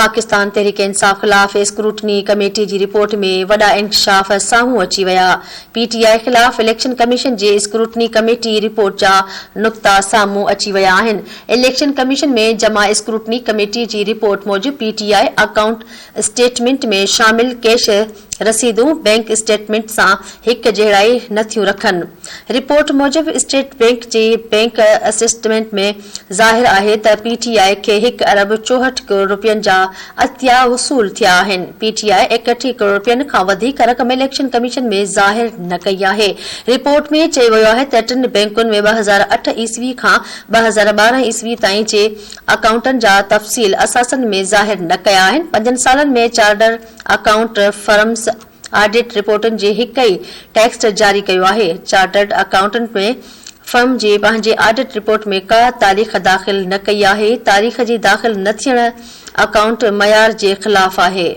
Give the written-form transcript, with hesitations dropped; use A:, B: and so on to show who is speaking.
A: پاڪستان تحريڪ انصاف خلاف scrutiny committee جي report ۾ وڏا انڪشاف سامهون اچي ويا، پي ٽي آء خلاف اليڪشن ڪميشن جي اسڪروٽني ڪميٽي رپورٽ جا نقطا سامهون اچي ويا آهن، اليڪشن ڪميشن ۾ جمع اسڪروٽني ڪميٽي جي رپورٽ موجب P T I account statement ۾ شامل ڪيش رسيدون بئنڪ اسٽيٽمينٽ سان هڪ جهڙائي نه ٿيون رکن. رپورٽ موجب اسٽيٽ بئنڪ جي بئنڪ اسٽيٽمينٽ ۾ ظاهر آهي ته پي ٽي آء کي هڪ ارب 64 ڪروڙ رپين جا عطيا وصول ٿيا آهن. پي ٽي آء 31 ڪروڙ رپين کان وڌيڪ رقم اليڪشن ڪميشن ۾ ظاهر نه ڪئي آهي. رپورٽ ۾ چيو ويو آهي ته ٽن بئنڪن ۾ 2008 عيسوي کان 2012 عيسوي تائين جي اڪائونٽن جا تفصيل اثاثن ۾ ظاهر نه ڪيا آهن. پنجن سالن ۾ چارٽر اڪائونٽ فرمز آڊٽ رپورٽن جي هڪ ئي ٽيڪسٽ جاري ڪيو آهي. چارٽرڊ اڪائونٽنٽ ۾ فرم جي پنهنجي آڊٽ رپورٽ ۾ ڪا تاريخ داخل نه ڪئي آهي. تاريخ جي داخل نه ٿيڻ اڪائونٽ معيار جي خلاف آهي.